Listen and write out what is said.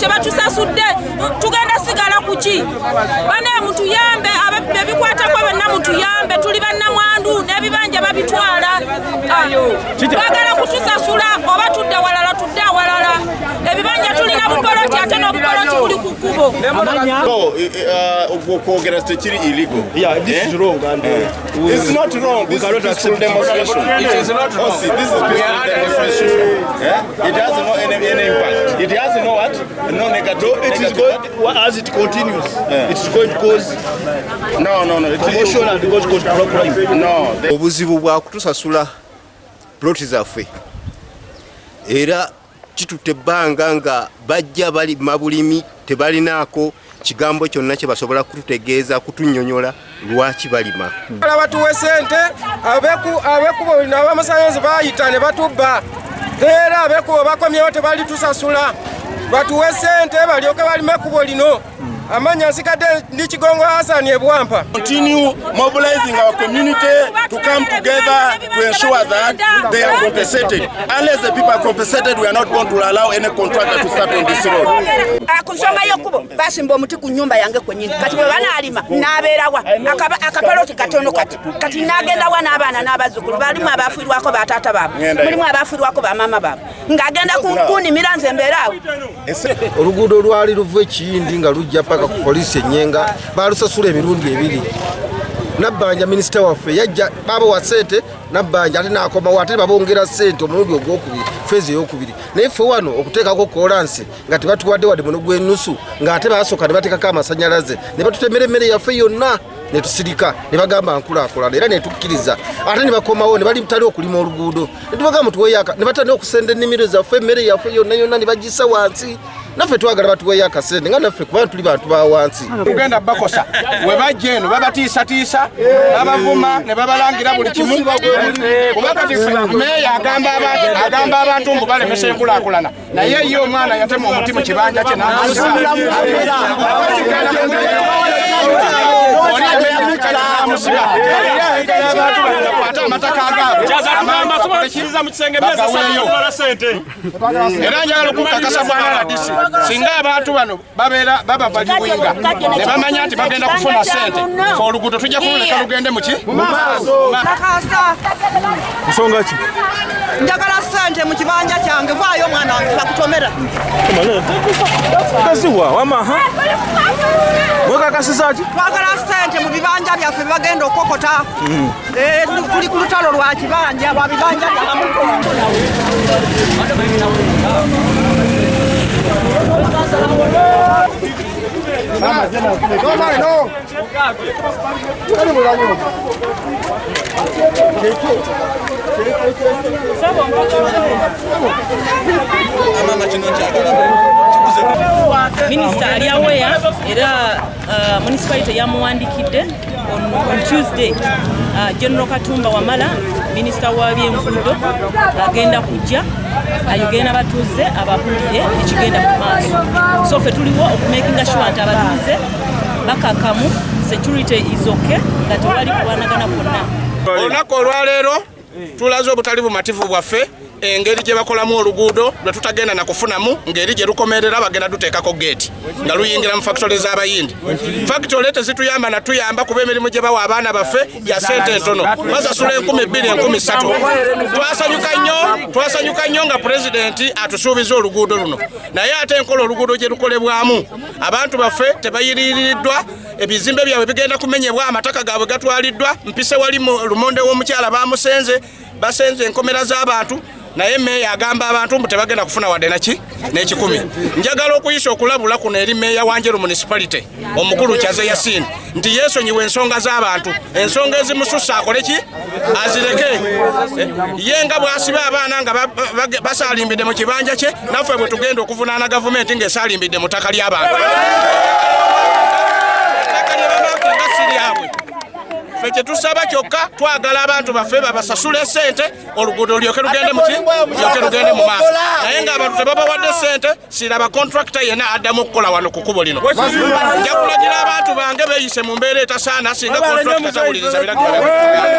Tebatusasudde, tugenda sigala kuki? Bane, mutuyambe, bebikwatako bonna mutuyambe. Tuli bannamwandu n'ebibanja babitwala. Twagala kutusasula oba tudde walala, tudde awalala. Ebibanja tulina bupoloti, ate n'obupoloti buli ku kkubo. No, okwogera tekiri illegal. Yeah, this Eh? is wrong and It's not wrong. we This cannot is peaceful accept it. demonstration. It is not wrong. Oh, see, this is We peaceful are under demonstration. Yeah? It has no any impact. It has no what? No negative. It is negative going, well, as it continues, it is going to cause No. It commotion and cause crime. No. Obuzibu bwa kutusasula ploti zaffe, era kitutte ebbanga nga bajja balima bulimi, tebalinaako kigambo kyonna kye basobola kututegeeza, kutunnyonnyola lwaki balima. Ala batuwe sente. Abekubo lino abamasannyalaze bayita ne batubba, era abekubo bakomyewo, tebali tusasula. Batuwe sente balyoke balime ekkubo lino. Amanya nsigadde ndi Kigongo Hasani Ebwampa. Continue mobilizing our community to come together to ensure that they are compensated. Unless the people are compensated, we are not going to allow any contractor to start on this road. Ku nsonga y'ekkubo, basimba omuti ku nnyumba yange kwennyini. Kati bwe banaalima n'abeerawa? Akapaloti katono. Kati kati n'agendawa n'abaana n'abazzukulu? Balimu abafiirwako bataata baabwe, mulimu abafiirwako bamaama baabwe, ng'agenda kunimira nze mbeera awo. Oluguudo lwali luva Ekiyindi nga lujja paka ku poliisi Enyenga, balusasula emirundi ebiri. Nabbanja minisita waffe yajja, babawa sente Nabbanja, ate nakomawo, ate babongera sente omulundi ogwokubiri, phase eyokubiri. Naye ffe wano okuteekako kolansi nga tebatuwadde wadde muno gw'ennusu, ng'ate basooka ne bateekako amasanyalaze ne batutemera emmere yaffe yonna, ne tusirika, ne bagamba nkulaakulana, era ne tukkiriza. Ate ne bakomawo ne balitali okulima oluguudo, ne tubagamba tuweeyo, ne batandika okusenda ennimiro zaffe, emmere yaffe yonna yonna ne bagissa wansi. Naffe twagala batuweeyo akasente nga naffe, kubanga tuli bantu ba wansi. Tugenda bakosa we bajja eno, babatiisatiisa, babavuma ne babalangira buli kimu. Kuba kati meeya agamba abantu mbu balemesa enkulaakulana, naye ye omwana yatema omuti mu kibanja kye n'amusiba. Oli yamenya n'amusiba. Abantu bakwate amataka agaabwe bagaweeyo. Era njagala okukakasa bwana RDC, singa abantu bano babeera babavaluinga ne bamanya nti bagenda kufuna sente, fe oluguudo tujja kululeka lugende muki. Kakasa. Nsonga ki? Njagala sente mu kibanja kyange. Vaayo omwana wange, bakutomera. Gaziwa wamaha mwekakasiza ki? Twagala sente mu bibanja byaffe bagenda okokota. Tuli ku lutalo lwa kibanja, lwa bibanja byamuto. Minisita ali aware, era municipality yamuwandikidde on Tuesday. General Katumba Wamala, minisita wa byenguudo, agenda kujja ayogere n'abatuuze, ababuulire ekigenda mu maaso. So ffe tuliwo okumakinga sure nti abatuuze bakakamu, security is okay, nga tewali kulwanagana kwonna. Olunaku olwaleero tulaze obutali bumativu bwaffe engeri gye bakolamu oluguudo lwe tutagenda nakufunamu, ng'eri gye lukomerera bagenda duteekako geeti nga luyingira mu factory z'Abayindi. Factory tezituyamba natuyamba, kuba emirimu gye bawa abaana baffe ya sente entono, basasula 2000, 3000. Twasanyuka nnyo, twasanyuka nnyo nga pulezidenti atusuubiza oluguudo luno, naye ate enkola oluguudo gye lukolebwamu, abantu baffe tebayiririddwa, ebizimbe byabwe bigenda kumenyebwa, amataka gaabwe gatwaliddwa. Mpise wali mu lumonde w'omukyala bamusenze, basenze enkomera z'abantu, naye meeya agamba abantu mbu tebagenda kufuna wadde naki n'ekikumi. Njagala okuyisa okulabula kuno eri meeya wa Njeru Municipality, omukulu Kyaze Yasin, nti yeesonyiwa ensonga z'abantu, ensonga ezimusussa akole ki? Azireke. Ye nga bw'asiba abaana nga basaalimbidde mu kibanja kye, naffe bwe tugenda okuvunaana gavumenti ng'esaalimbidde mu ttaka ly'abantu, ettaka lye bamakinga si lyabwe. Ffe kyetusaba kyokka, twagala abantu baffe babasasule sente, oluguudo lyoke lugende muki, lyoke lugende mu maaso. Naye ng'abantu tebabawadde sente, siraba contractor yenna addamu okukola wano ku kkubo lino. Nja kulagira abantu bange beeyise mu mbeera etasaana singa contractor tawuliriza biragiro.